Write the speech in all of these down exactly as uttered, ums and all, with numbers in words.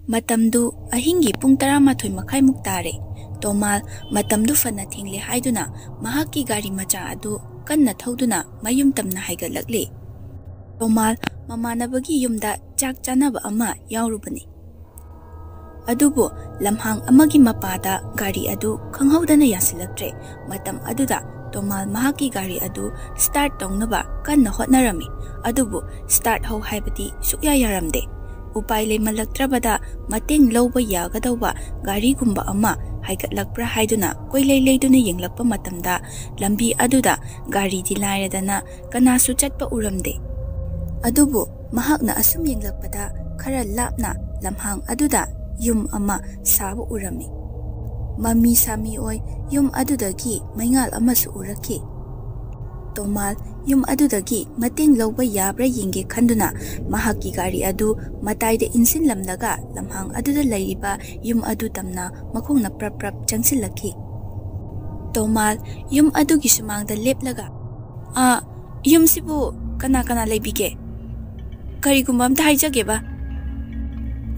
ꯃꯇꯝꯗꯨ ꯑꯍꯤꯡꯒꯤ ꯄꯨꯡ ꯇꯔꯥꯃꯥꯊꯣꯏ ꯃꯈꯥꯏꯃꯨꯛ ꯇꯥꯔꯦ꯫ ꯇꯣꯃꯥꯜ ꯃꯇꯝꯗꯨ ꯐꯅ ꯊꯦꯡꯂꯦ ꯍꯥꯏꯗꯨꯅ ꯃꯍꯥꯛꯀꯤ ꯒꯥꯔꯤ ꯃꯆꯥ ꯑꯗꯨ ꯀꯟꯅ ꯊꯧꯗꯨꯅ ꯃꯌꯨꯝ ꯇꯝꯅ ꯍꯥꯏꯒꯠꯂꯛꯂꯤ꯫ ꯇꯣꯃꯥꯜ ꯃꯃꯥꯟꯅꯕꯒꯤ ꯌꯨꯝꯗ ꯆꯥꯛ ꯆꯥꯅꯕ ꯑꯃ ꯌꯥꯎꯔꯨꯕꯅꯤ꯫ ꯑꯗꯨꯕꯨ ꯂꯝꯍꯥꯡ ꯑꯃꯒꯤ ꯃꯄꯥꯗ ꯒꯥꯔꯤ ꯑꯗꯨ ꯈꯪꯍꯧꯗꯅ ꯌꯥꯁꯤꯜꯂꯛꯇ꯭ꯔꯦ꯫ ꯃꯇꯝ ꯑꯗꯨꯗ ꯇꯣꯃꯥꯜ ꯃꯍꯥꯛꯀꯤ ꯒꯥꯔꯤ ꯑꯗꯨ start ꯇꯧꯅꯕ ꯀꯟꯅ ꯍꯣꯠꯅꯔꯝꯃꯤ꯫ ꯑꯗꯨꯕꯨ start ꯍꯧ ꯍꯥꯏꯕꯗꯤ ꯁꯨꯛꯌꯥ ꯌꯥꯔꯝꯗꯦ꯫ ꯎꯄꯥꯏ ꯂꯩꯃꯜꯂꯛꯇ꯭ꯔꯕꯗ ꯃꯇꯦꯡ ꯂꯧꯕ ꯌꯥꯒꯗꯧꯕ ꯒꯥꯔꯤꯒꯨꯝꯕ ꯑꯃ ꯍꯥꯏꯒꯠꯂꯛꯄ꯭ꯔꯥ ꯍꯥꯏꯗꯨꯅ ꯀꯣꯏꯂꯩ ꯂꯩꯗꯨꯅ ꯌꯦꯡꯂꯛꯄ ꯃꯇꯝꯗ ꯂꯝꯕꯤ ꯑꯗꯨꯗ ꯒꯥꯔꯤꯗꯤ ꯂꯥꯏꯔꯗꯅ ꯀꯅꯥꯁꯨ ꯆꯠꯄ ꯎꯔꯝꯗꯦ꯫ ꯑꯗꯨꯕꯨ ꯃꯍꯥꯛꯅ ꯑꯁꯨꯝ ꯌꯦꯡꯂꯛꯄꯗ ꯈꯔ ꯂꯥꯞꯅ ꯂꯝꯍꯥꯡ ꯑꯗꯨꯗ ꯌꯨꯝ ꯑꯃ ꯁꯥꯕ ꯎꯔꯝꯃꯤ꯫ ꯃꯃꯤ ꯁꯥꯃꯤ ꯑꯣꯏ ꯌꯨꯝ ꯑꯗꯨꯗꯒꯤ ꯃꯩꯉꯥꯜ ꯑꯃꯁꯨ ꯎꯔꯛꯈꯤ꯫ ꯇꯣꯃꯥꯜ ꯌꯨꯝ ꯑꯗꯨꯗꯒꯤ ꯃꯇꯦꯡ ꯂꯧꯕ ꯌꯥꯕ꯭ꯔꯥ ꯌꯦꯡꯒꯦ ꯈꯟꯗꯨꯅ ꯃꯍꯥꯛꯀꯤ ꯒꯥꯔꯤ ꯑꯗꯨ ꯃꯇꯥꯏꯗ ꯏꯟꯁꯤꯟꯂꯝꯂꯒ ꯂꯝꯍꯥꯡ ꯑꯗꯨꯗ ꯂꯩꯔꯤꯕ ꯌꯨꯝ ꯑꯗꯨ ꯇꯝꯅ ꯃꯈꯣꯡꯅ ꯄ꯭ꯔꯞ ꯄ꯭ꯔꯞ ꯆꯪꯁꯤꯜꯂꯛꯈꯤ꯫ ꯇꯣꯃꯥꯜ ꯌꯨꯝ ꯑꯗꯨꯒꯤ ꯁꯨꯃꯥꯡꯗ ꯂꯦꯞꯂꯒ, "ꯑ, ꯌꯨꯝꯁꯤꯕꯨ ꯀꯅꯥ ꯀꯅꯥ ꯂꯩꯕꯤꯒꯦ? ꯀꯔꯤꯒꯨꯝꯕ ꯑꯝꯇ ꯍꯥꯏꯖꯒꯦꯕ꯫"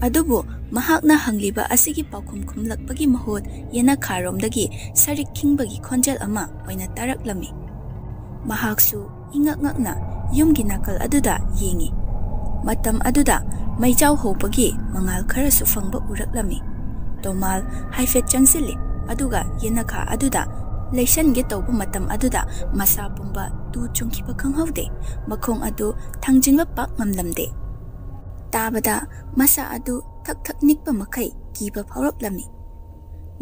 ꯑꯗꯨꯕꯨ ꯃꯍꯥꯛꯅ ꯍꯪꯂꯤꯕ ꯑꯁꯤꯒꯤ ꯄꯥꯎꯈꯨꯝ ꯈꯨꯝꯂꯛꯄꯒꯤ ꯃꯍꯨꯠ ꯌꯦꯅꯈꯥꯔꯣꯝꯗꯒꯤ ꯁꯔꯤꯛ ꯈꯤꯡꯕꯒꯤ ꯈꯣꯟꯖꯦꯜ ꯑꯃ ꯑꯣꯏꯅ ꯇꯥꯔꯛꯂꯝꯃꯤ꯫ ꯃꯍꯥꯛꯁꯨ ꯏꯉꯛ ꯉꯛꯅ ꯌꯨꯝꯒꯤ ꯅꯥꯀꯜ ꯑꯗꯨꯗ ꯌꯦꯡꯉꯤ꯫ ꯃꯇꯝ ꯑꯗꯨꯗ ꯃꯩꯖꯥꯎ ꯍꯧꯕꯒꯤ ꯃꯉꯥꯜ ꯈꯔꯁꯨ ꯐꯪꯕ ꯎꯔꯛꯂꯝꯃꯤ꯫ ꯇꯣꯃꯥꯜ ꯍꯥꯏꯐꯦꯠ ꯆꯪꯁꯤꯜꯂꯤ, ꯑꯗꯨꯒ ꯌꯦꯅꯈꯥ ꯑꯗꯨꯗ ꯂꯩꯁꯟꯒꯦ ꯇꯧꯕ ꯃꯇꯝ ꯑꯗꯨꯗ ꯃꯁꯥ ꯄꯨꯝꯕ ꯇꯨ ꯆꯨꯡꯈꯤꯕ ꯈꯪꯍꯧꯗꯦ꯫ ꯃꯈꯣꯡ ꯑꯗꯨ ꯊꯥꯡꯖꯤꯟꯕ ꯄꯥꯛ ꯉꯝꯂꯝꯗꯦ꯫ ꯇꯥꯕꯗ ꯃꯁꯥ ꯑꯗꯨ ꯊꯛ ꯊꯛ ꯅꯤꯛꯄ ꯃꯈꯩ ꯀꯤꯕ ꯐꯥꯎꯔꯛꯂꯝꯃꯤ꯫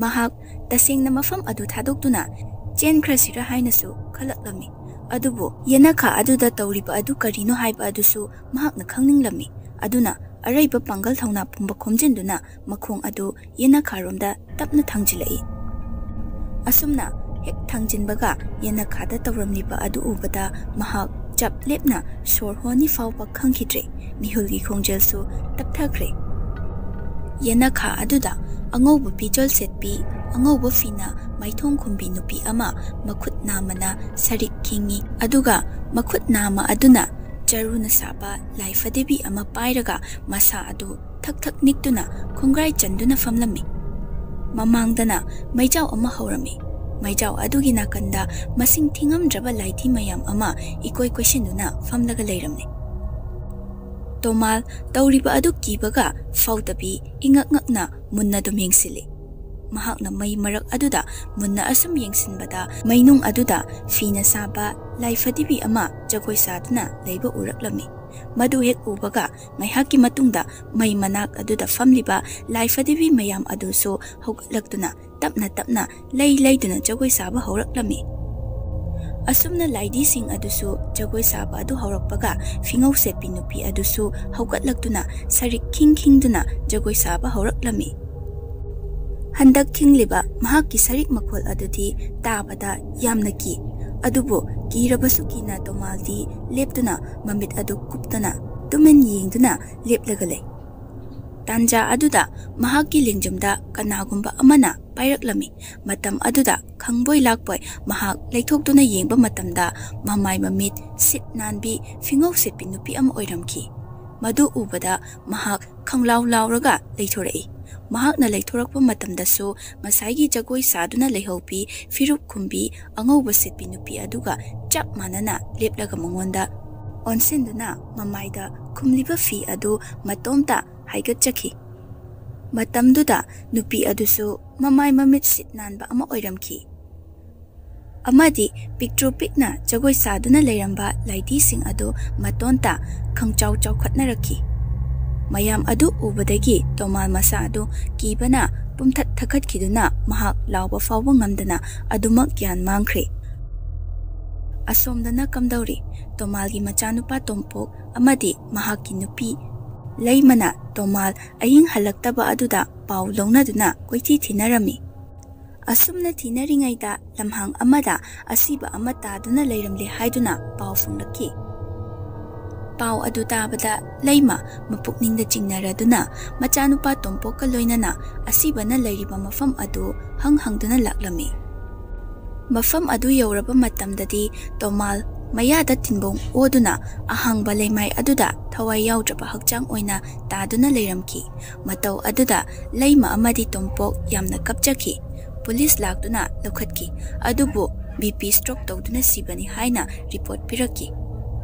ꯃꯍꯥꯛ ꯇꯁꯦꯡꯅ ꯃꯐꯝ ꯑꯗꯨ ꯊꯥꯗꯣꯛꯇꯨꯅ ꯆꯦꯟꯈ꯭ꯔꯁꯤꯔꯥ ꯍꯥꯏꯅꯁꯨ ꯈꯜꯂꯛꯂꯝꯃꯤ꯫ ꯑꯗꯨꯕꯨ ꯌꯦꯅꯈꯥ ꯑꯗꯨꯗ ꯇꯧꯔꯤꯕ ꯑꯗꯨ ꯀꯔꯤꯅꯣ ꯍꯥꯏꯕ ꯑꯗꯨꯁꯨ ꯃꯍꯥꯛꯅ ꯈꯪꯅꯤꯡꯂꯝꯃꯤ꯫ ꯑꯗꯨꯅ ꯑꯔꯩꯕ ꯄꯥꯡꯒꯜ ꯊꯧꯅꯥ ꯄꯨꯝꯕ ꯈꯣꯝꯖꯤꯟꯗꯨꯅ ꯃꯈꯣꯡ ꯑꯗꯨ ꯌꯦꯅꯈꯥꯔꯣꯝꯗ ꯇꯞꯅ ꯊꯥꯡꯖꯤꯜꯂꯛꯏ꯫ ꯑꯁꯨꯝꯅ ꯍꯦꯛ ꯊꯥꯡꯖꯤꯟꯕꯒ ꯌꯦꯅꯈꯥꯗ ꯇꯧꯔꯝꯂꯤꯕ ꯑꯗꯨ ꯎꯕꯗ ꯃꯍꯥꯛ ꯆꯞ ꯂꯦꯞꯅ ꯁꯣꯔ ꯍꯣꯟꯅꯤ ꯐꯥꯎꯕ ꯈꯪꯈꯤꯗ꯭ꯔꯦ꯫ ꯃꯤꯍꯨꯜꯒꯤ ꯈꯣꯡꯖꯦꯜꯁꯨ ꯇꯞꯊꯈ꯭ꯔꯦ꯫ ꯌꯦꯅꯈꯥ ꯑꯗꯨꯗ ꯑꯉꯧꯕ ꯐꯤꯖꯣꯜ ꯁꯦꯠꯄꯤ, ꯑꯉꯧꯕ ꯐꯤꯅ ꯃꯥꯏꯊꯣꯡ ꯈꯨꯝꯕꯤ ꯅꯨꯄꯤ ꯑꯃ ꯃꯈꯨꯠ ꯅꯥꯝꯃꯅ ꯁꯔꯤꯛ ꯈꯤꯡꯉꯤ, ꯑꯗꯨꯒ ꯃꯈꯨꯠ ꯅꯥꯝꯃ ꯑꯗꯨꯅ ꯆꯔꯨꯅ ꯁꯥꯕ ꯂꯥꯏ ꯐꯗꯤꯕꯤ ꯑꯃ ꯄꯥꯏꯔꯒ ꯃꯁꯥ ꯑꯗꯨ ꯊꯛ ꯊꯛ ꯅꯤꯛꯇꯨꯅ ꯈꯣꯡꯒ꯭ꯔꯥꯏ ꯆꯟꯗꯨꯅ ꯐꯝꯂꯝꯃꯤ꯫ ꯃꯃꯥꯡꯗꯅ ꯃꯩꯖꯥꯎ ꯑꯃ ꯍꯧꯔꯝꯃꯤ꯫ ꯃꯩꯖꯥꯎ ꯑꯗꯨꯒꯤ ꯅꯥꯀꯟꯗ ꯃꯁꯤꯡ ꯊꯤꯉꯝꯗ꯭ꯔꯕ ꯂꯥꯏꯙꯤ ꯃꯌꯥꯝ ꯑꯃ ꯏꯀꯣꯏ ꯀꯣꯏꯁꯤꯟꯗꯨꯅ ꯐꯝꯂꯒ ꯂꯩꯔꯝꯂꯦ꯫ ꯇꯣꯃꯥꯜ ꯇꯧꯔꯤꯕ ꯑꯗꯨ ꯀꯤꯕꯒ ꯐꯥꯎꯗꯕꯤ ꯏꯉꯛ ꯉꯛꯅ ꯃꯨꯟꯅ ꯑꯗꯨꯝ ꯌꯦꯡꯁꯤꯜꯂꯤ꯫ ꯃꯍꯥꯛꯅ ꯃꯩ ꯃꯔꯛ ꯑꯗꯨꯗ ꯃꯨꯟꯅ ꯑꯁꯨꯝ ꯌꯦꯡꯁꯤꯟꯕꯗ ꯃꯩꯅꯨꯡ ꯑꯗꯨꯗ ꯐꯤꯅ ꯁꯥꯕ ꯂꯥꯏ ꯐꯗꯤꯕꯤ ꯑꯃ ꯖꯒꯣꯏ ꯁꯥꯗꯨꯅ ꯂꯩꯕ ꯎꯔꯛꯂꯝꯃꯤ꯫ ꯃꯗꯨ ꯍꯦꯛ ꯎꯕꯒ ꯉꯥꯏꯍꯥꯛꯀꯤ ꯃꯇꯨꯡꯗ ꯃꯩ ꯃꯅꯥꯛ ꯑꯗꯨꯗ ꯐꯝꯂꯤꯕ ꯂꯥꯏ ꯐꯗꯤꯕꯤ ꯃꯌꯥꯝ ꯑꯗꯨꯁꯨ ꯍꯧꯒꯠꯂꯛꯇꯨꯅ ꯇꯞꯅ ꯇꯞꯅ ꯂꯩ ꯂꯩꯗꯨꯅ ꯖꯒꯣꯏ ꯁꯥꯕ ꯍꯧꯔꯛꯂꯝꯃꯤ꯫ ꯑꯁꯨꯝꯅ ꯂꯥꯏꯙꯤꯁꯤꯡ ꯑꯗꯨꯁꯨ ꯖꯒꯣꯏ ꯁꯥꯕ ꯑꯗꯨ ꯍꯧꯔꯛꯄꯒ ꯐꯤꯉꯧ ꯁꯦꯠꯄꯤ ꯅꯨꯄꯤ ꯑꯗꯨꯁꯨ ꯍꯧꯒꯠꯂꯛꯇꯨꯅ ꯁꯔꯤꯛ ꯈꯤꯡ ꯈꯤꯡꯗꯨꯅ ꯖꯒꯣꯏ ꯁꯥꯕ ꯍꯧꯔꯛꯂꯝꯃꯤ꯫ ꯍꯟꯗꯛ ꯈꯤꯡꯂꯤꯕ ꯃꯍꯥꯛꯀꯤ ꯁꯔꯤꯛ ꯃꯈꯣꯜ ꯑꯗꯨꯗꯤ ꯇꯥꯕꯗ ꯌꯥꯝꯅ ꯀꯤ꯫ ꯑꯗꯨꯕꯨ ꯀꯤꯔꯕꯁꯨ ꯀꯤꯅ ꯇꯣꯃꯥꯜꯗꯤ ꯂꯦꯞꯇꯨꯅ ꯃꯃꯤꯠ ꯑꯗꯨ ꯀꯨꯞꯇꯨꯅ ꯇꯨꯃꯤꯟ ꯌꯦꯡꯗꯨꯅ ꯂꯦꯞꯂꯒ ꯂꯩ꯫ ꯇꯥꯟꯖꯥ ꯑꯗꯨꯗ ꯃꯍꯥꯛꯀꯤ ꯂꯦꯡꯖꯨꯝꯗ ꯀꯅꯥꯒꯨꯝꯕ ꯑꯃꯅ ꯄꯥꯏꯔꯛꯂꯝꯃꯤ꯫ ꯃꯇꯝ ꯑꯗꯨꯗ ꯈꯪꯕꯣꯏ ꯂꯥꯛꯄꯣꯏ ꯃꯍꯥꯛ ꯂꯩꯊꯣꯛꯇꯨꯅ ꯌꯦꯡꯕ ꯃꯇꯝꯗ ꯃꯃꯥꯏ ꯃꯃꯤꯠ ꯁꯤꯠ ꯅꯥꯟꯕꯤ ꯐꯤꯉꯧ ꯁꯦꯠꯄꯤ ꯅꯨꯄꯤ ꯑꯃ ꯑꯣꯏꯔꯝꯈꯤ꯫ ꯃꯗꯨ ꯎꯕꯗ ꯃꯍꯥꯛ ꯈꯪꯂꯥꯎ ꯂꯥꯎꯔꯒ ꯂꯩꯊꯣꯔꯛꯏ꯫ ꯃꯍꯥꯛꯅ ꯂꯩꯊꯣꯔꯛꯄ ꯃꯇꯝꯗꯁꯨ ꯉꯁꯥꯏꯒꯤ ꯖꯒꯣꯏ ꯁꯥꯗꯨꯅ ꯂꯩꯍꯧꯕꯤ ꯐꯤꯔꯨꯛ ꯈꯨꯝꯕꯤ ꯑꯉꯧꯕ ꯁꯦꯠꯄꯤ ꯅꯨꯄꯤ ꯑꯗꯨꯒ ꯆꯞ ꯃꯥꯟꯅꯅ ꯂꯦꯞꯂꯒ ꯃꯉꯣꯟꯗ ꯑꯣꯟꯁꯤꯟꯗꯨꯅ ꯃꯃꯥꯏꯗ ꯈꯨꯝꯂꯤꯕ ꯐꯤ ꯑꯗꯨ ꯃꯇꯣꯝꯇ ꯍꯥꯏꯒꯠꯆꯈꯤ꯫ ꯃꯇꯝꯗꯨꯗ ꯅꯨꯄꯤ ꯑꯗꯨꯁꯨ ꯃꯃꯥꯏ ꯃꯃꯤꯠ ꯁꯤꯠ ꯅꯥꯟꯕ ꯑꯃ ꯑꯣꯏꯔꯝꯈꯤ꯫ ꯑꯃꯗꯤ ꯄꯤꯛꯇ꯭ꯔꯨ ꯄꯤꯛꯅ ꯖꯒꯣꯏ ꯁꯥꯗꯨꯅ ꯂꯩꯔꯝꯕ ꯂꯥꯏꯙꯤꯁꯤꯡ ꯑꯗꯨ ꯃꯇꯣꯟꯇ ꯈꯪꯆꯥꯎ ꯆꯥꯎꯈꯠꯅꯔꯛꯈꯤ꯫ ꯃꯌꯥꯝ ꯑꯗꯨ ꯎꯕꯗꯒꯤ ꯇꯣꯃꯥꯜ ꯃꯁꯥ ꯑꯗꯨ ꯀꯤꯕꯅ ꯄꯨꯝꯊꯠ ꯊꯛꯈꯠꯈꯤꯗꯨꯅ ꯃꯍꯥꯛ ꯂꯥꯎꯕ ꯐꯥꯎꯕ ꯉꯝꯗꯅ ꯑꯗꯨꯃꯛ ꯒ꯭ꯌꯥꯟ ꯃꯥꯡꯈ꯭ꯔꯦ꯫ ꯑꯁꯣꯝꯗꯅ ꯀꯝꯗꯧꯔꯤ? ꯇꯣꯃꯥꯜꯒꯤ ꯃꯆꯥꯅꯨꯄꯥ ꯇꯣꯝꯄꯣꯛ ꯑꯃꯗꯤ ꯃꯍꯥꯛꯀꯤ ꯅꯨꯄꯤ ꯂꯩꯃꯅ ꯇꯣꯃꯥꯜ ꯑꯍꯤꯡ ꯍꯜꯂꯛꯇꯕ ꯑꯗꯨꯗ ꯄꯥꯎ ꯂꯧꯅꯗꯨꯅ ꯀꯣꯏꯊꯤ ꯊꯤꯅꯔꯝꯃꯤ꯫ ꯑꯁꯨꯝꯅ ꯊꯤꯅꯔꯤꯉꯩꯗ ꯂꯝꯍꯥꯡ ꯑꯃꯗ ꯑꯁꯤꯕ ꯑꯃ ꯇꯥꯗꯨꯅ ꯂꯩꯔꯝꯂꯦ ꯍꯥꯏꯗꯨꯅ ꯄꯥꯎ ꯐꯣꯡꯂꯛꯈꯤ꯫ ꯄꯥꯎ ꯑꯗꯨ ꯇꯥꯕꯗ ꯂꯩꯃ ꯃꯄꯨꯛꯅꯤꯡꯗ ꯆꯤꯡꯅꯔꯗꯨꯅ ꯃꯆꯥꯅꯨꯄꯥ ꯇꯣꯝꯄꯣꯛꯀ ꯂꯣꯏꯅꯅ ꯑꯁꯤꯕꯅ ꯂꯩꯔꯤꯕ ꯃꯐꯝ ꯑꯗꯨ ꯍꯪ ꯍꯪꯗꯨꯅ ꯂꯥꯛꯂꯝꯃꯤ꯫ ꯃꯐꯝ ꯑꯗꯨ ꯌꯧꯔꯕ ꯃꯇꯝꯗꯗꯤ ꯇꯣꯃꯥꯜ ꯃꯌꯥꯗ ꯇꯤꯟꯕꯣꯡ ꯑꯣꯗꯨꯅ ꯑꯍꯥꯡꯕ ꯂꯩꯃꯥꯏ ꯑꯗꯨꯗ ꯊꯋꯥꯏ ꯌꯥꯎꯗ꯭ꯔꯕ ꯍꯛꯆꯥꯡ ꯑꯣꯏꯅ ꯇꯥꯗꯨꯅ ꯂꯩꯔꯝꯈꯤ꯫ ꯃꯇꯧ ꯑꯗꯨꯗ ꯂꯩꯃ ꯑꯃꯗꯤ ꯇꯣꯝꯄꯣꯛ ꯌꯥꯝꯅ ꯀꯞꯆꯈꯤ꯫ ꯄꯨꯂꯤꯁ ꯂꯥꯛꯇꯨꯅ ꯂꯧꯈꯠꯈꯤ꯫ ꯑꯗꯨꯕꯨ ꯕꯤ ꯄꯤ ꯁ꯭ꯇ꯭ꯔꯣꯛ ꯇꯧꯗꯨꯅ ꯁꯤꯕꯅꯤ ꯍꯥꯏꯅ ꯔꯤꯄꯣꯔꯠ ꯄꯤꯔꯛꯈꯤ꯫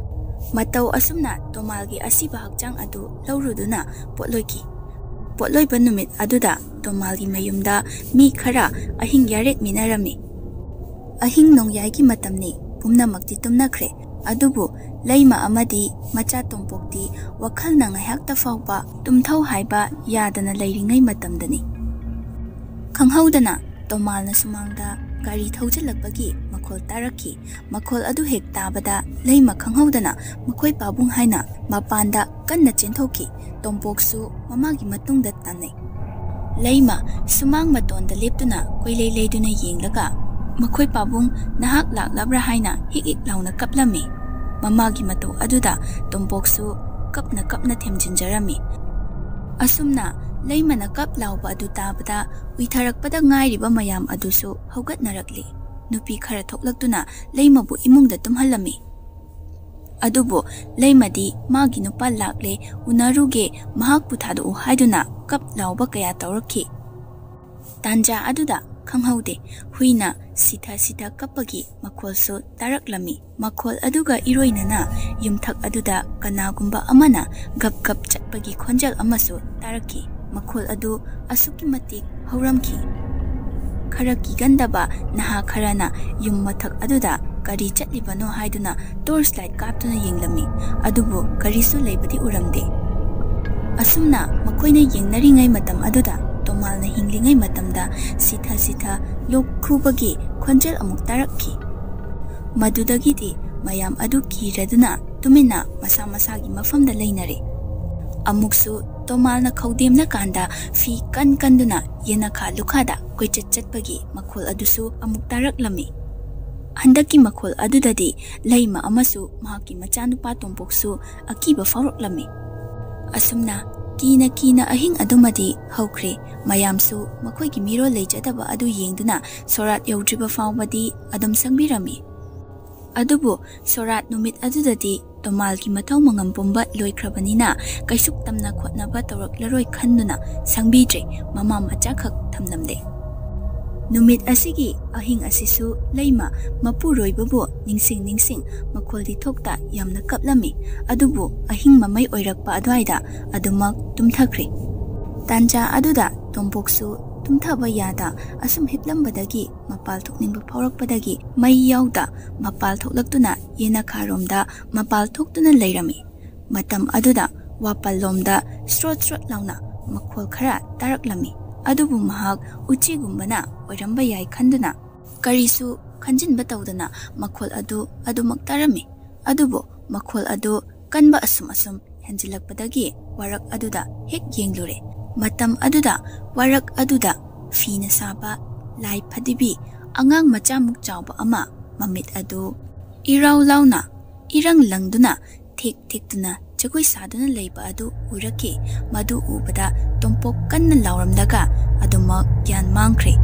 ꯃꯇꯧ ꯑꯁꯨꯝꯅ ꯇꯣꯃꯥꯜꯒꯤ ꯑꯁꯤꯕ ꯍꯛꯆꯥꯡ ꯑꯗꯨ ꯂꯧꯔꯨꯗꯨꯅ ꯄꯣꯠꯂꯣꯏꯈꯤ꯫ ꯄꯣꯠꯂꯣꯏꯕ ꯅꯨꯃꯤꯠ ꯑꯗꯨꯗ ꯇꯣꯃꯥꯜꯒꯤ ꯃꯌꯨꯝꯗ ꯃꯤ ꯈꯔ ꯑꯍꯤꯡ ꯌꯥꯔꯦꯛꯃꯤꯟꯅꯔꯝꯃꯤ꯫ ꯑꯍꯤꯡ ꯅꯣꯡꯌꯥꯏꯒꯤ ꯃꯇꯝꯅꯤ꯫ ꯄꯨꯝꯅꯃꯛꯇꯤ ꯇꯨꯝꯅꯈ꯭ꯔꯦ꯫ ꯑꯗꯨꯕꯨ ꯂꯩꯃ ꯑꯃꯗꯤ ꯃꯆꯥ ꯇꯣꯝꯄꯣꯛꯇꯤ ꯋꯥꯈꯜꯅ ꯉꯥꯏꯍꯥꯛꯇ ꯐꯥꯎꯕ ꯇꯨꯝꯊꯧ ꯍꯥꯏꯕ ꯌꯥꯗꯅ ꯂꯩꯔꯤꯉꯩ ꯃꯇꯝꯗꯅꯤ꯫ ꯈꯪꯍꯧꯗꯅ ꯇꯣꯃꯥꯜꯅ ꯁꯨꯃꯥꯡꯗ ꯒꯥꯔꯤ ꯊꯧꯖꯤꯜꯂꯛꯄꯒꯤ ꯃꯈꯣꯜ ꯇꯥꯔꯛꯈꯤ꯫ ꯃꯈꯣꯜ ꯑꯗꯨ ꯍꯦꯛ ꯇꯥꯕꯗ ꯂꯩꯃ ꯈꯪꯍꯧꯗꯅ ꯃꯈꯣꯏ ꯄꯥꯕꯨꯡ ꯍꯥꯏꯅ ꯃꯄꯥꯟꯗ ꯀꯟꯅ ꯆꯦꯟꯊꯣꯛꯈꯤ꯫ ꯇꯣꯝꯄꯣꯛꯁꯨ ꯃꯃꯥꯒꯤ ꯃꯇꯨꯡꯗ ꯇꯥꯟꯅꯩ꯫ ꯂꯩꯃ ꯁꯨꯃꯥꯡ ꯃꯇꯣꯟꯗ ꯂꯦꯞꯇꯨꯅ ꯀꯣꯏꯂꯩ ꯂꯩꯗꯨꯅ ꯌꯦꯡꯂꯒ ꯃꯈꯣꯏ ꯄꯥꯕꯨꯡ ꯅꯍꯥꯛ ꯂꯥꯛꯂꯕ꯭ꯔꯥ ꯍꯥꯏꯅ ꯍꯤꯛ ꯍꯤꯛ ꯂꯥꯎꯅ ꯀꯞꯂꯝꯃꯤ꯫ ꯃꯃꯥꯒꯤ ꯃꯇꯧ ꯑꯗꯨꯗ ꯇꯣꯝꯄꯣꯛꯁꯨ ꯀꯞꯅ ꯀꯞꯅ ꯊꯦꯝꯖꯤꯟꯖꯔꯝꯃꯤ꯫ ꯑꯁꯨꯝꯅ ꯂꯩꯃꯅ ꯀꯞ ꯂꯥꯎꯕ ꯑꯗꯨ ꯇꯥꯕꯗ ꯎꯏꯊꯔꯛꯄꯗ ꯉꯥꯏꯔꯤꯕ ꯃꯌꯥꯝ ꯑꯗꯨꯁꯨ ꯍꯧꯒꯠꯅꯔꯛꯂꯤ꯫ ꯅꯨꯄꯤ ꯈꯔ ꯊꯣꯛꯂꯛꯇꯨꯅ ꯂꯩꯃꯕꯨ ꯏꯃꯨꯡꯗ ꯇꯨꯝꯍꯜꯂꯝꯃꯤ꯫ ꯑꯗꯨꯕꯨ ꯂꯩꯃꯗꯤ ꯃꯥꯒꯤ ꯅꯨꯄꯥ ꯂꯥꯛꯂꯦ, ꯎꯅꯔꯨꯒꯦ, ꯃꯍꯥꯛꯄꯨ ꯊꯥꯗꯣꯛꯎ ꯍꯥꯏꯗꯨꯅ ꯀꯞ ꯂꯥꯎꯕ ꯀꯌꯥ ꯇꯧꯔꯛꯈꯤ꯫ ꯇꯥꯟꯖꯥ ꯑꯗꯨꯗ ꯈꯪꯍꯧꯗꯦ, ꯍꯨꯏꯅ ꯁꯤꯊ ꯁꯤꯊ ꯀꯞꯄꯒꯤ ꯃꯈꯣꯜꯁꯨ ꯇꯥꯔꯛꯂꯝꯃꯤ꯫ ꯃꯈꯣꯜ ꯑꯗꯨꯒ ꯏꯔꯣꯏꯅꯅ ꯌꯨꯝꯊꯛ ꯑꯗꯨꯗ ꯀꯅꯥꯒꯨꯝꯕ ꯑꯃꯅ ꯒꯞ ꯒꯞ ꯆꯠꯄꯒꯤ ꯈꯣꯟꯖꯦꯜ ꯑꯃꯁꯨ ꯇꯥꯔꯛꯈꯤ꯫ ꯃꯈꯣꯜ ꯑꯗꯨ ꯑꯁꯨꯛꯀꯤ ꯃꯇꯤꯛ ꯍꯧꯔꯝꯈꯤ꯫ ꯈꯔ ꯀꯤꯒꯟꯗꯕ ꯅꯍꯥ ꯈꯔꯅ ꯌꯨꯝ ꯃꯊꯛ ꯑꯗꯨꯗ ꯀꯔꯤ ꯆꯠꯂꯤꯕꯅꯣ ꯍꯥꯏꯗꯨꯅ ꯇꯣꯔꯆ ꯂꯥꯏꯠ ꯀꯥꯞꯇꯨꯅ ꯌꯦꯡꯂꯝꯃꯤ꯫ ꯑꯗꯨꯕꯨ ꯀꯔꯤꯁꯨ ꯂꯩꯕꯗꯤ ꯎꯔꯝꯗꯦ꯫ ꯑꯁꯨꯝꯅ ꯃꯈꯣꯏꯅ ꯌꯦꯡꯅꯔꯤꯉꯩ ꯃꯇꯝ ꯑꯗꯨꯗ ꯇꯣꯃꯥꯜꯅ ꯍꯤꯡꯂꯤꯉꯩ ꯃꯇꯝꯗ ꯁꯤꯊ ꯁꯤꯊ ꯂꯣꯛ ꯈꯨꯕꯒꯤ ꯈꯣꯟꯖꯦꯜ ꯑꯃꯨꯛ ꯇꯥꯔꯛꯈꯤ꯫ ꯃꯗꯨꯗꯒꯤꯗꯤ ꯃꯌꯥꯝ ꯑꯗꯨ ꯀꯤꯔꯗꯨꯅ ꯇꯨꯃꯤꯟꯅ ꯃꯁꯥ ꯃꯁꯥꯒꯤ ꯃꯐꯝꯗ ꯂꯩꯅꯔꯦ꯫ ꯑꯃꯨꯛꯁꯨ ꯇꯣꯃꯥꯜꯅ ꯈꯧꯗꯦꯝꯅꯀꯥꯟꯗ ꯐꯤ ꯀꯟ ꯀꯟꯗꯨꯅ ꯌꯦꯅꯈꯥ ꯂꯨꯈꯥꯗ ꯀꯣꯏꯆꯠ ꯆꯠꯄꯒꯤ ꯃꯈꯣꯜ ꯑꯗꯨꯁꯨ ꯑꯃꯨꯛ ꯇꯥꯔꯛꯂꯝꯃꯤ꯫ ꯍꯟꯗꯛꯀꯤ ꯃꯈꯣꯜ ꯑꯗꯨꯗꯗꯤ ꯂꯩꯃ ꯑꯃꯁꯨ ꯃꯍꯥꯛꯀꯤ ꯃꯆꯥꯅꯨꯄꯥ ꯇꯣꯝꯄꯣꯛꯁꯨ ꯑꯀꯤꯕ ꯐꯥꯎꯔꯛꯂꯝꯃꯤ꯫ ꯑꯁꯨꯝꯅ ꯀꯤꯅ ꯀꯤꯅ ꯑꯍꯤꯡ ꯑꯗꯨꯃꯗꯤ ꯍꯧꯈ꯭ꯔꯦ꯫ ꯃꯌꯥꯝꯁꯨ ꯃꯈꯣꯏꯒꯤ ꯃꯤꯔꯣꯜ ꯂꯩꯖꯗꯕ ꯑꯗꯨ ꯌꯦꯡꯗꯨꯅ ꯁꯣꯔꯥꯠ ꯌꯧꯗ꯭ꯔꯤꯕ ꯐꯥꯎꯕꯗꯤ ꯑꯗꯨꯝ ꯁꯪꯕꯤꯔꯝꯃꯤ꯫ ꯑꯗꯨꯕꯨ ꯁꯣꯔꯥꯠ ꯅꯨꯃꯤꯠ ꯑꯗꯨꯗꯗꯤ ꯇꯣꯃꯥꯜꯒꯤ ꯃꯊꯧ ꯃꯉꯝ ꯄꯨꯝꯕ ꯂꯣꯏꯈ꯭ꯔꯕꯅꯤꯅ ꯀꯩꯁꯨꯛ ꯇꯝꯅ ꯈꯣꯠꯅꯕ ꯇꯧꯔꯛꯂꯔꯣꯏ ꯈꯟꯗꯨꯅ ꯁꯪꯕꯤꯗ꯭ꯔꯦ, ꯃꯃꯥ ꯃꯆꯥꯈꯛ ꯊꯝꯂꯝꯂꯦ꯫ ꯅꯨꯃꯤꯠ ꯑꯁꯤꯒꯤ ꯑꯍꯤꯡ ꯑꯁꯤꯁꯨ ꯂꯩꯃ ꯃꯄꯨꯔꯣꯏꯕꯕꯨ ꯅꯤꯡꯁꯤꯡ ꯅꯤꯡꯁꯤꯡ ꯃꯈꯣꯜꯗꯤ ꯊꯣꯛꯇ ꯌꯥꯝꯅ ꯀꯞꯂꯝꯃꯤ꯫ ꯑꯗꯨꯕꯨ ꯑꯍꯤꯡ ꯃꯃꯩ ꯑꯣꯏꯔꯛꯄ ꯑꯗꯨꯋꯥꯏꯗ ꯑꯗꯨꯃꯛ ꯇꯨꯝꯊꯈ꯭ꯔꯦ꯫ ꯇꯥꯟꯖꯥ ꯑꯗꯨꯗ ꯇꯣꯝꯄꯣꯛꯁꯨ ꯇꯨꯝꯊꯕ ꯌꯥꯗ ꯑꯁꯨꯝ ꯍꯤꯞꯂꯝꯕꯗꯒꯤ ꯃꯄꯥꯜ ꯊꯣꯛꯅꯤꯡꯕ ꯐꯥꯎꯔꯛꯄꯗꯒꯤ ꯃꯩ ꯌꯥꯎꯗ ꯃꯄꯥꯜ ꯊꯣꯛꯂꯛꯇꯨꯅ ꯌꯦꯅꯈꯥꯔꯣꯝꯗ ꯃꯄꯥꯜ ꯊꯣꯛꯇꯨꯅ ꯂꯩꯔꯝꯃꯤ꯫ ꯃꯇꯝ ꯑꯗꯨꯗ ꯋꯥꯄꯜꯂꯣꯝꯗ ꯁ꯭ꯔꯣꯠ ꯁ꯭ꯔꯣꯠ ꯂꯥꯎꯅ ꯃꯈꯣꯜ ꯈꯔ ꯇꯥꯔꯛꯂꯝꯃꯤ꯫ ꯑꯗꯨꯕꯨ ꯃꯍꯥꯛ ꯎꯆꯤꯒꯨꯝꯕꯅ ꯑꯣꯏꯔꯝꯕ ꯌꯥꯏ ꯈꯟꯗꯨꯅ ꯀꯔꯤꯁꯨ ꯈꯟꯖꯤꯟꯕ ꯇꯧꯗꯅ ꯃꯈꯣꯜ ꯑꯗꯨ ꯑꯗꯨꯃꯛ ꯇꯥꯔꯝꯃꯤ꯫ ꯑꯗꯨꯕꯨ ꯃꯈꯣꯜ ꯑꯗꯨ ꯀꯟꯕ ꯑꯁꯨꯝ ꯑꯁꯨꯝ ꯍꯦꯟꯖꯤꯜꯂꯛꯄꯗꯒꯤ ꯋꯥꯔꯛ ꯑꯗꯨꯗ ꯍꯦꯛ ꯌꯦꯡꯂꯨꯔꯦ꯫ ꯃꯇꯝ ꯑꯗꯨꯗ ꯋꯥꯔꯛ ꯑꯗꯨꯗ ꯐꯤꯅ ꯁꯥꯕ ꯂꯥꯏ ꯐꯗꯤꯕꯤ ꯑꯉꯥꯡ ꯃꯆꯥꯃꯨꯛ ꯆꯥꯎꯕ ꯑꯃ, ꯃꯃꯤꯠ ꯑꯗꯨ ꯏꯔꯥꯎ ꯂꯥꯎꯅ ꯏꯔꯪ ꯂꯪꯗꯨꯅ ꯊꯦꯛ ꯊꯦꯛꯇꯨꯅ ꯖꯒꯣꯏ ꯁꯥꯗꯨꯅ ꯂꯩꯕ ꯑꯗꯨ ꯎꯔꯛꯈꯤ꯫ ꯃꯗꯨ ꯎꯕꯗ ꯇꯣꯝꯄꯣꯛ ꯀꯟꯅ ꯂꯥꯎꯔꯝꯂꯒ ꯑꯗꯨꯃꯛ ꯒ꯭ꯌꯥꯟ ꯃꯥꯡꯈ꯭ꯔꯦ꯫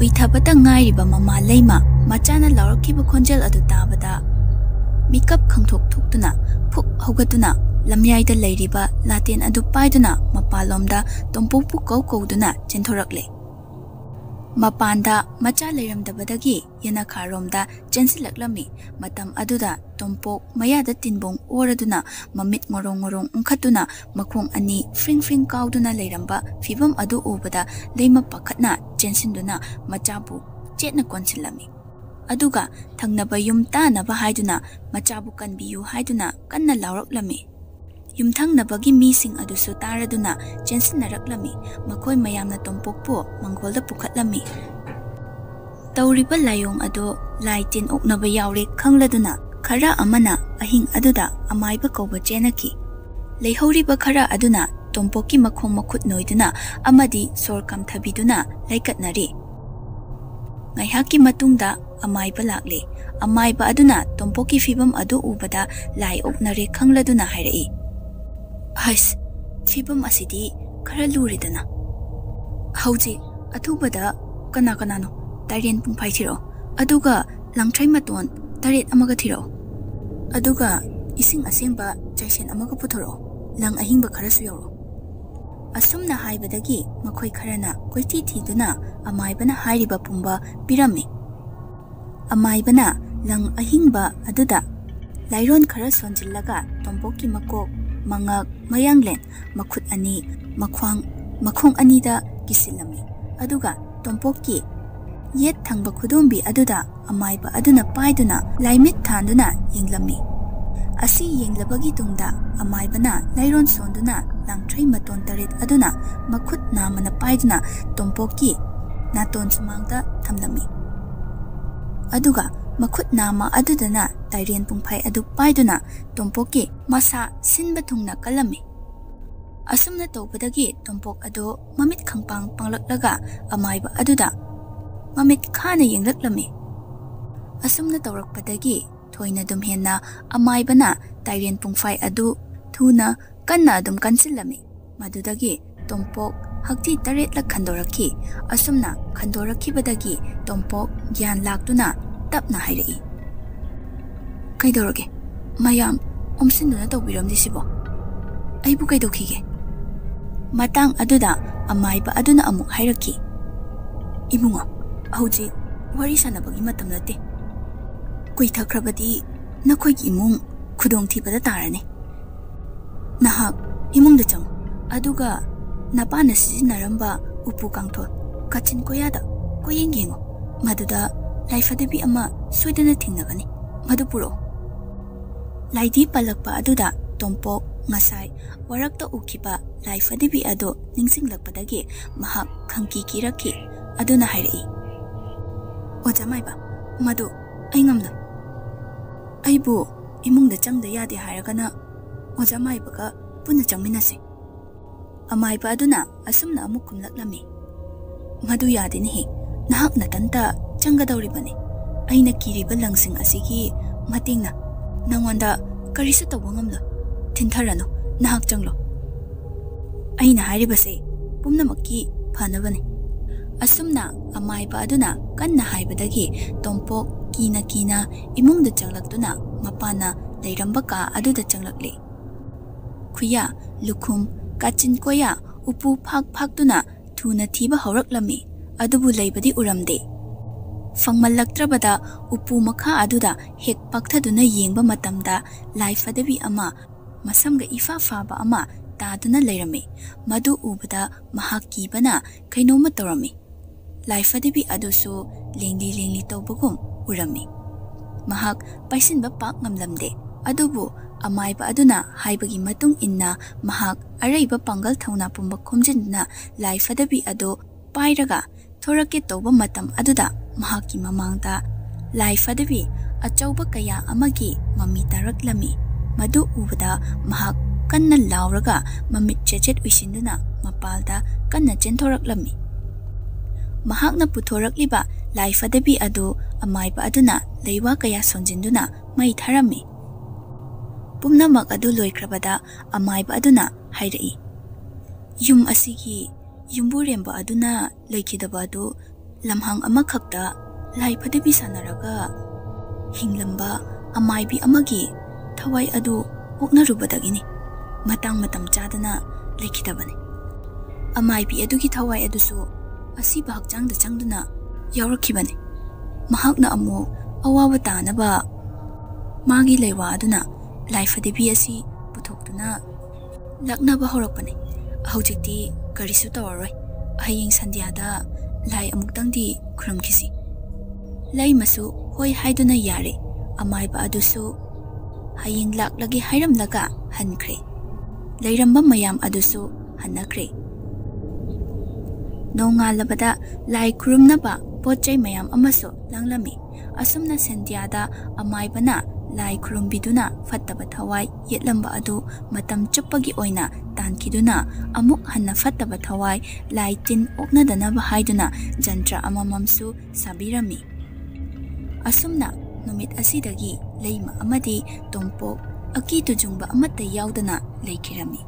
ꯎꯏꯊꯕꯇ ꯉꯥꯏꯔꯤꯕ ꯃꯃꯥ ꯂꯩꯃ ꯃꯆꯥꯅ ꯂꯥꯎꯔꯛꯈꯤꯕ ꯈꯣꯟꯖꯦꯜ ꯑꯗꯨ ꯇꯥꯕꯗ ꯃꯤꯀꯞ ꯈꯪꯊꯣꯛ ꯊꯣꯛꯇꯨꯅ ꯐꯨꯛ ꯍꯧꯒꯠꯇꯨꯅ ꯂꯝꯌꯥꯏꯗ ꯂꯩꯔꯤꯕ ꯂꯥꯇꯦꯟ ꯑꯗꯨ ꯄꯥꯏꯗꯨꯅ ꯃꯄꯥꯟꯂꯣꯝꯗ ꯇꯣꯝꯄꯣꯛꯄꯨ ꯀꯧ ꯀꯧꯗꯨꯅ ꯆꯦꯟꯊꯣꯔꯛꯂꯦ꯫ ꯃꯄꯥꯟꯗ ꯃꯆꯥ ꯂꯩꯔꯝꯗꯕꯗꯒꯤ ꯌꯦꯅꯈꯥꯔꯣꯝꯗ ꯆꯦꯟꯁꯤꯜꯂꯛꯂꯝꯃꯤ꯫ ꯃꯇꯝ ꯑꯗꯨꯗ ꯇꯣꯝꯄꯣꯛ ꯃꯌꯥꯗ ꯇꯤꯟꯕꯣꯡ ꯑꯣꯔꯗꯨꯅ ꯃꯃꯤꯠ ꯉꯣꯔꯣꯡ ꯉꯣꯔꯣꯡ ꯎꯪꯈꯠꯇꯨꯅ ꯃꯈꯣꯡ ꯑꯅꯤ ꯐ꯭ꯔꯤꯡ ꯐ꯭ꯔꯤꯡ ꯀꯥꯎꯗꯨꯅ ꯂꯩꯔꯝꯕ ꯐꯤꯕꯝ ꯑꯗꯨ ꯎꯕꯗ ꯂꯩꯃ ꯄꯥꯈꯠꯅ ꯆꯦꯟꯁꯤꯟꯗꯨꯅ ꯃꯆꯥꯕꯨ ꯆꯦꯠꯅ ꯀꯣꯟꯁꯤꯜꯂꯝꯃꯤ꯫ ꯑꯗꯨꯒ ꯊꯪꯅꯕ ꯌꯨꯝ ꯇꯥꯅꯕ ꯍꯥꯏꯗꯨꯅ ꯃꯆꯥꯕꯨ ꯀꯟꯕꯤꯌꯨ ꯍꯥꯏꯗꯨꯅ ꯀꯟꯅ ꯂꯥꯎꯔꯛꯂꯝꯃꯤ꯫ ꯌꯨꯝꯊꯪꯅꯕꯒꯤ ꯃꯤꯁꯤꯡ ꯑꯗꯨꯁꯨ ꯇꯥꯔꯗꯨꯅ ꯆꯦꯟꯁꯤꯟꯅꯔꯛꯂꯝꯃꯤ꯫ ꯃꯈꯣꯏ ꯃꯌꯥꯝꯅ ꯇꯣꯝꯄꯣꯛꯄꯨ ꯃꯪꯒꯣꯜꯗ ꯄꯨꯈꯠꯂꯝꯃꯤ꯫ ꯇꯧꯔꯤꯕ ꯂꯥꯏꯑꯣꯡ ꯑꯗꯨ ꯂꯥꯏ ꯇꯤꯟ ꯑꯣꯛꯅꯕ ꯌꯥꯎꯔꯦ ꯈꯪꯂꯗꯨꯅ ꯈꯔ ꯑꯃꯅ ꯑꯍꯤꯡ ꯑꯗꯨꯗ ꯑꯃꯥꯏꯕ ꯀꯧꯕ ꯆꯦꯟꯅꯈꯤ꯫ ꯂꯩꯍꯧꯔꯤꯕ ꯈꯔ ꯑꯗꯨꯅ ꯇꯣꯝꯄꯣꯛꯀꯤ ꯃꯈꯣꯡ ꯃꯈꯨꯠ ꯅꯣꯏꯗꯨꯅ ꯑꯃꯗꯤ ꯁꯣꯔ ꯀꯥꯝꯊꯕꯤꯗꯨꯅ ꯂꯩꯀꯠꯅꯔꯤ꯫ ꯉꯥꯏꯍꯥꯛꯀꯤ ꯃꯇꯨꯡꯗ ꯑꯃꯥꯏꯕ ꯂꯥꯛꯂꯦ꯫ ꯑꯃꯥꯏꯕ ꯑꯗꯨꯅ ꯇꯣꯝꯄꯣꯛꯀꯤ ꯐꯤꯕꯝ ꯑꯗꯨ ꯎꯕꯗ ꯂꯥꯏ ꯑꯣꯛꯅꯔꯦ ꯈꯪꯂꯗꯨꯅ ꯍꯥꯏꯔꯛꯏ, "ꯍꯩꯁ, ꯐꯤꯕꯝ ꯑꯁꯤꯗꯤ ꯈꯔ ꯂꯨꯔꯦꯗꯅ꯫ ꯍꯧꯖꯤꯛ ꯑꯊꯨꯕꯗ ꯀꯅꯥ ꯀꯅꯥꯅꯣ ꯇꯔꯦꯟ ꯄꯨꯡꯐꯥꯏ ꯊꯤꯔꯛꯑꯣ, ꯑꯗꯨꯒ ꯂꯪꯊ꯭ꯔꯩ ꯃꯇꯣꯟ ꯇꯔꯦꯠ ꯑꯃꯒ ꯊꯤꯔꯛꯑꯣ꯫ ꯑꯗꯨꯒ ꯏꯁꯤꯡ ꯑꯁꯦꯡꯕ ꯆꯥꯏꯁꯦꯟ ꯑꯃꯒ ꯄꯨꯊꯣꯔꯛꯑꯣ꯫ ꯂꯪ ꯑꯍꯤꯡꯕ ꯈꯔꯁꯨ ꯌꯥꯎꯔꯛꯑꯣ꯫ ꯑꯁꯨꯝꯅ ꯍꯥꯏꯕꯗꯒꯤ ꯃꯈꯣꯏ ꯈꯔꯅ ꯀꯣꯏꯊꯤ ꯊꯤꯗꯨꯅ ꯑꯃꯥꯏꯕꯅ ꯍꯥꯏꯔꯤꯕ ꯄꯨꯝꯕ ꯄꯤꯔꯝꯃꯤ꯫ ꯑꯃꯥꯏꯕꯅ ꯂꯪ ꯑꯍꯤꯡꯕ ꯑꯗꯨꯗ ꯂꯥꯏꯔꯣꯟ ꯈꯔ ꯁꯣꯟꯖꯤꯜꯂꯒ ꯇꯣꯝꯄꯣꯛꯀꯤ ꯃꯀꯣꯛ, ꯃꯉꯛ, ꯃꯌꯥꯡꯂꯦꯟ, ꯃꯈꯨꯠ ꯑꯅꯤ, ꯃꯈ꯭ꯋꯥꯡ, ꯃꯈꯣꯡ ꯑꯅꯤꯗ ꯀꯤꯁꯤꯜꯂꯝꯃꯤ꯫ ꯑꯗꯨꯒ ꯇꯣꯝꯄꯣꯛꯀꯤ ꯌꯦꯠ ꯊꯪꯕ ꯈꯨꯗꯣꯝꯕꯤ ꯑꯗꯨꯗ ꯑꯃꯥꯏꯕ ꯑꯗꯨꯅ ꯄꯥꯏꯗꯨꯅ ꯂꯥꯏꯃꯤꯠ ꯊꯥꯟꯗꯨꯅ ꯌꯦꯡꯂꯝꯃꯤ꯫ ꯑꯁꯤ ꯌꯦꯡꯂꯕꯒꯤ ꯇꯨꯡꯗ ꯑꯃꯥꯏꯕꯅ ꯂꯥꯏꯔꯣꯟ ꯁꯣꯟꯗꯨꯅ ꯂꯥꯡꯊ꯭ꯔꯩ ꯃꯇꯣꯟ ꯇꯔꯦꯠ ꯑꯗꯨꯅ ꯃꯈꯨꯠ ꯅꯥꯝꯃꯅ ꯄꯥꯏꯗꯨꯅ ꯇꯣꯝꯄꯣꯛꯀꯤ ꯅꯥꯇꯣꯟ ꯁꯨꯃꯥꯡꯗ ꯊꯝꯂꯝꯃꯤ꯫ ꯑꯗꯨꯒ ꯃꯈꯨꯠ ꯅꯥꯝꯃ ꯑꯗꯨꯗꯅ ꯇꯥꯏꯔꯦꯟ ꯄꯨꯡꯐꯥꯏ ꯑꯗꯨ ꯄꯥꯏꯗꯨꯅ ꯇꯣꯝꯄꯣꯛꯀꯤ ꯃꯁꯥ ꯁꯤꯟꯕ ꯊꯨꯡꯅ ꯀꯜꯂꯝꯃꯤ꯫ ꯑꯁꯨꯝꯅ ꯇꯧꯕꯗꯒꯤ ꯇꯣꯝꯄꯣꯛ ꯑꯗꯨ ꯃꯃꯤꯠ ꯈꯪꯄꯥꯡ ꯄꯥꯡꯂꯛꯂꯒ ꯑꯃꯥꯏꯕ ꯑꯗꯨꯗ ꯃꯃꯤꯠ ꯈꯥꯅ ꯌꯦꯡꯂꯛꯂꯝꯃꯤ꯫ ꯑꯁꯨꯝꯅ ꯇꯧꯔꯛꯄꯗꯒꯤ ꯊꯣꯏꯅ ꯑꯗꯨꯝ ꯍꯦꯟꯅ ꯑꯃꯥꯏꯕꯅ ꯇꯥꯏꯔꯦꯟ ꯄꯨꯡꯐꯥꯏ ꯑꯗꯨ ꯊꯨꯅ ꯀꯟꯅ ꯑꯗꯨꯝ ꯀꯟꯁꯤꯜꯂꯝꯃꯤ꯫ ꯃꯗꯨꯗꯒꯤ ꯇꯣꯝꯄꯣꯛ ꯍꯛꯇꯤ ꯇꯔꯦꯠꯂꯛ ꯈꯟꯗꯣꯔꯛꯈꯤ꯫ ꯑꯁꯨꯝꯅ ꯈꯟꯗꯣꯔꯛꯈꯤꯕꯗꯒꯤ ꯇꯣꯝꯄꯣꯛ ꯒ꯭ꯌꯥꯟ ꯂꯥꯛꯇꯨꯅ ꯇꯞꯅ ꯍꯥꯏꯔꯛꯏ, "ꯀꯩꯗꯧꯔꯒꯦ? ꯃꯌꯥꯝ ꯑꯣꯝꯁꯤꯟꯗꯨꯅ ꯇꯧꯕꯤꯔꯝꯂꯤꯁꯤꯕꯣ? ꯑꯩꯕꯨ ꯀꯩꯗꯧꯈꯤꯒꯦ?" ꯃꯇꯥꯡ ꯑꯗꯨꯗ ꯑꯃꯥꯏꯕ ꯑꯗꯨꯅ ꯑꯃꯨꯛ ꯍꯥꯏꯔꯛꯈꯤ, "ꯏꯕꯨꯡꯉꯣ, ꯍꯧꯖꯤꯛ ꯋꯥꯔꯤ ꯁꯥꯟꯅꯕꯒꯤ ꯃꯇꯝ ꯅꯠꯇꯦ꯫ ꯀꯨꯏꯊꯈ꯭ꯔꯕꯗꯤ ꯅꯈꯣꯏꯒꯤ ꯏꯃꯨꯡ ꯈꯨꯗꯣꯡꯊꯤꯕꯗ ꯇꯥꯔꯅꯤ꯫ ꯅꯍꯥꯛ ꯏꯃꯨꯡꯗ ꯆꯪꯉꯨ, ꯑꯗꯨꯒ ꯅꯄꯥꯅ ꯁꯤꯖꯤꯟꯅꯔꯝꯕ ꯎꯄꯨ ꯀꯥꯡꯊꯣꯜ, ꯀꯥꯆꯤꯟ ꯀꯣꯌꯥꯗ ꯀꯣꯌꯦꯡ ꯌꯦꯡꯉꯨ꯫ ꯃꯗꯨꯗ ꯂꯥꯏꯐꯗꯤꯕꯤ ꯑꯃ ꯁꯣꯏꯗꯅ ꯊꯦꯡꯅꯒꯅꯤ꯫ ꯃꯗꯨ ꯄꯨꯔꯛꯎ꯫" ꯂꯥꯏꯗꯤ ꯄꯜꯂꯛꯄ ꯑꯗꯨꯗ ꯇꯣꯝꯄꯣꯛ ꯉꯁꯥꯏ ꯋꯥꯔꯛꯇ ꯎꯈꯤꯕ ꯂꯥꯏꯐꯗꯤꯕꯤ ꯑꯗꯨ ꯅꯤꯡꯁꯤꯡꯂꯛꯄꯗꯒꯤ ꯃꯍꯥꯛ ꯈꯪꯀꯤ ꯀꯤꯔꯛꯈꯤ꯫ ꯑꯗꯨꯅ ꯍꯥꯏꯔꯛꯏ, "ꯑꯣꯖꯥ ꯃꯥꯏꯕ, ꯃꯗꯨ ꯑꯩ ꯉꯝꯂꯣꯏ꯫ ꯑꯩꯕꯨ ꯏꯃꯨꯡꯗ ꯆꯪꯗ ꯌꯥꯗꯦ ꯍꯥꯏꯔꯒꯅ ꯑꯣꯖꯥ ꯃꯥꯏꯕꯒ ꯄꯨꯟꯅ ꯆꯪꯃꯤꯟꯅꯁꯤ꯫" ꯑꯃꯥꯏꯕ ꯑꯗꯨꯅ ꯑꯁꯨꯝꯅ ꯑꯃꯨꯛ ꯈꯨꯝꯂꯛꯂꯝꯃꯤ, "ꯃꯗꯨ ꯌꯥꯗꯦꯅꯦꯍꯦ, ꯅꯍꯥꯛ ꯅꯇꯟꯇ ꯆꯪꯒꯗꯧꯔꯤꯕꯅꯤ꯫ ꯑꯩꯅ ꯀꯤꯔꯤꯕ ꯂꯪꯁꯤꯡ ꯑꯁꯤꯒꯤ ꯃꯇꯦꯡꯅ ꯅꯉꯣꯟꯗ ꯀꯔꯤꯁꯨ ꯇꯧꯕ ꯉꯝꯂꯣꯏ꯫ ꯊꯤꯟꯊꯔꯅꯨ, ꯅꯍꯥꯛ ꯆꯪꯂꯣ꯫ ꯑꯩꯅ ꯍꯥꯏꯔꯤꯕꯁꯦ ꯄꯨꯝꯅꯃꯛꯀꯤ ꯐꯅꯕꯅꯤ꯫" ꯑꯁꯨꯝꯅ ꯑꯃꯥꯏꯕ ꯑꯗꯨꯅ ꯀꯟꯅ ꯍꯥꯏꯕꯗꯒꯤ ꯇꯣꯝꯄꯣꯛ ꯀꯤꯅ ꯀꯤꯅ ꯏꯃꯨꯡꯗ ꯆꯪꯂꯛꯇꯨꯅ ꯃꯄꯥꯅ ꯂꯩꯔꯝꯕ ꯀꯥ ꯑꯗꯨꯗ ꯆꯪꯂꯛꯂꯦ꯫ ꯈꯨꯌꯥ, ꯂꯨꯈꯨꯝ, ꯀꯥꯆꯤꯟ ꯀꯣꯌꯥ, ꯎꯄꯨ ꯐꯥꯛ ꯐꯥꯛꯇꯨꯅ ꯊꯨꯅ ꯊꯤꯕ ꯍꯧꯔꯛꯂꯝꯃꯤ, ꯑꯗꯨꯕꯨ ꯂꯩꯕꯗꯤ ꯎꯔꯝꯗꯦ꯫ ꯐꯪꯃꯜꯂꯛꯇ꯭ꯔꯕꯗ ꯎꯄꯨ ꯃꯈꯥ ꯑꯗꯨꯗ ꯍꯦꯛ ꯄꯥꯛꯊꯗꯨꯅ ꯌꯦꯡꯕ ꯃꯇꯝꯗ ꯂꯥꯏ ꯐꯗꯕꯤ ꯑꯃ ꯃꯁꯝꯒ ꯏꯐꯥ ꯐꯥꯕ ꯑꯃ ꯇꯥꯗꯨꯅ ꯂꯩꯔꯝꯃꯤ꯫ ꯃꯗꯨ ꯎꯕꯗ ꯃꯍꯥꯛ ꯀꯤꯕꯅ ꯀꯩꯅꯣꯝꯃ ꯇꯧꯔꯝꯃꯤ꯫ ꯂꯥꯏ ꯐꯗꯕꯤ ꯑꯗꯨꯁꯨ ꯂꯦꯡꯂꯤ ꯂꯦꯡꯂꯤ ꯇꯧꯕꯒꯨꯝ ꯎꯔꯝꯃꯤ꯫ ꯃꯍꯥꯛ ꯄꯥꯏꯁꯤꯟꯕ ꯄꯥꯛ ꯉꯝꯂꯝꯗꯦ꯫ ꯑꯗꯨꯕꯨ ꯑꯃꯥꯏꯕ ꯑꯗꯨꯅ ꯍꯥꯏꯕꯒꯤ ꯃꯇꯨꯡ ꯏꯟꯅ ꯃꯍꯥꯛ ꯑꯔꯩꯕ ꯄꯥꯡꯒꯜ ꯊꯧꯅꯥ ꯄꯨꯝꯕ ꯈꯣꯝꯖꯤꯟꯗꯨꯅ ꯂꯥꯏ ꯐꯗꯕꯤ ꯑꯗꯨ ꯄꯥꯏꯔꯒ ꯊꯣꯔꯛꯀꯦ ꯇꯧꯕ ꯃꯇꯝ ꯑꯗꯨꯗ ꯃꯍꯥꯛꯀꯤ ꯃꯃꯥꯡꯗ ꯂꯥꯏ ꯐꯗꯕꯤ ꯑꯆꯧꯕ ꯀꯌꯥ ꯑꯃꯒꯤ ꯃꯃꯤ ꯇꯥꯔꯛꯂꯝꯃꯤ꯫ ꯃꯗꯨ ꯎꯕꯗ ꯃꯍꯥꯛ ꯀꯟꯅ ꯂꯥꯎꯔꯒ ꯃꯃꯤꯠ ꯆꯦꯠꯆꯦꯠ ꯎꯏꯁꯤꯟꯗꯨꯅ ꯃꯄꯥꯜꯗ ꯀꯟꯅ ꯆꯦꯟꯊꯣꯔꯛꯂꯝꯃꯤ꯫ ꯃꯍꯥꯛꯅ ꯄꯨꯊꯣꯔꯛꯂꯤꯕ ꯂꯥꯏ ꯐꯗꯕꯤ ꯑꯗꯨ ꯑꯃꯥꯏꯕ ꯑꯗꯨꯅ ꯂꯩꯋꯥ ꯀꯌꯥ ꯁꯣꯟꯖꯤꯟꯗꯨꯅ ꯃꯩ ꯊꯥꯔꯝꯃꯤ꯫ ꯄꯨꯝꯅꯃꯛ ꯑꯗꯨ ꯂꯣꯏꯈ꯭ꯔꯕꯗ ꯑꯃꯥꯏꯕ ꯑꯗꯨꯅ ꯍꯥꯏꯔꯛꯏ, "ꯌꯨꯝ ꯑꯁꯤꯒꯤ ꯌꯨꯝꯕꯨꯔꯦꯝꯕ ꯑꯗꯨꯅ ꯂꯩꯈꯤꯗꯕ ꯑꯗꯨ ꯂꯝꯍꯥꯡ ꯑꯃꯈꯛꯇ ꯂꯥꯏ ꯐꯗꯕꯤ ꯁꯥꯟꯅꯔꯒ ꯍꯤꯡꯂꯝꯕ ꯑꯃꯥꯏꯕꯤ ꯑꯃꯒꯤ ꯊꯋꯥꯏ ꯑꯗꯨ ꯑꯣꯛꯅꯔꯨꯕꯗꯒꯤꯅꯤ꯫ ꯃꯇꯥꯡ ꯃꯇꯝ ꯆꯥꯗꯅ ꯂꯩꯈꯤꯗꯕꯅꯤ꯫ ꯑꯃꯥꯏꯕꯤ ꯑꯗꯨꯒꯤ ꯊꯋꯥꯏ ꯑꯗꯨꯁꯨ ꯑꯁꯤꯕ ꯍꯛꯆꯥꯡꯗ ꯆꯪꯗꯨꯅ ꯌꯥꯎꯔꯛꯈꯤꯕꯅꯤ꯫ ꯃꯍꯥꯛꯅ ꯑꯃꯨꯛ ꯑꯋꯥꯕ ꯇꯥꯅꯕ ꯃꯥꯒꯤ ꯂꯩꯋꯥ ꯑꯗꯨꯅ ꯂꯥꯏ ꯐꯗꯤꯕꯤ ꯑꯁꯤ ꯄꯨꯊꯣꯛꯇꯨꯅ ꯂꯥꯛꯅꯕ ꯍꯧꯔꯛꯄꯅꯤ꯫ ꯍꯧꯖꯤꯛꯇꯤ ꯀꯔꯤꯁꯨ ꯇꯧꯔꯔꯣꯏ꯫ ꯍꯌꯦꯡ ꯁꯟꯙ꯭ꯌꯥꯗ ꯂꯥꯏ ꯑꯃꯨꯛꯇꯪꯗꯤ ꯈꯨꯔꯨꯝꯈꯤꯁꯤ꯫" ꯂꯩꯃꯁꯨ ꯍꯣꯏ ꯍꯥꯏꯗꯨꯅ ꯌꯥꯔꯦ꯫ ꯑꯃꯥꯏꯕ ꯑꯗꯨꯁꯨ ꯍꯌꯦꯡ ꯂꯥꯛꯂꯒꯦ ꯍꯥꯏꯔꯝꯂꯒ ꯍꯟꯈ꯭ꯔꯦ꯫ ꯂꯩꯔꯝꯕ ꯃꯌꯥꯝ ꯑꯗꯨꯁꯨ ꯍꯟꯅꯈ꯭ꯔꯦ꯫ ꯅꯣꯡꯉꯥꯜꯂꯕꯗ ꯂꯥꯏ ꯈꯨꯔꯨꯝꯅꯕ ꯄꯣꯠ ꯆꯩ ꯃꯌꯥꯝ ꯑꯃꯁꯨ ꯂꯥꯡꯂꯝꯃꯤ꯫ ꯑꯁꯨꯝꯅ ꯁꯟꯙ꯭ꯌꯥꯗ ꯑꯃꯥꯏꯕꯅ ꯂꯥꯏ ꯈꯨꯔꯨꯝꯕꯤꯗꯨꯅ ꯐꯠꯇꯕ ꯊꯋꯥꯏ ꯌꯦꯠꯂꯝꯕ ꯑꯗꯨ ꯃꯇꯝ ꯆꯨꯞꯄꯒꯤ ꯑꯣꯏꯅ ꯇꯥꯟꯈꯤꯗꯨꯅ ꯑꯃꯨꯛ ꯍꯟꯅ ꯐꯠꯇꯕ ꯊꯋꯥꯏ ꯂꯥꯏ ꯇꯤꯟ ꯑꯣꯛꯅꯗꯅꯕ ꯍꯥꯏꯗꯨꯅ ꯖꯟꯇ꯭ꯔ ꯑꯃꯃꯝꯁꯨ ꯁꯥꯕꯤꯔꯝꯃꯤ꯫ ꯑꯁꯨꯝꯅ ꯅꯨꯃꯤꯠ ꯑꯁꯤꯗꯒꯤ ꯂꯩꯃ ꯑꯃꯗꯤ ꯇꯣꯝꯄꯣꯛ ꯑꯀꯤ ꯇꯨꯖꯨꯡꯕ ꯑꯃꯠꯇ ꯌꯥꯎꯗꯅ ꯂꯩꯈꯤꯔꯝꯃꯤ꯫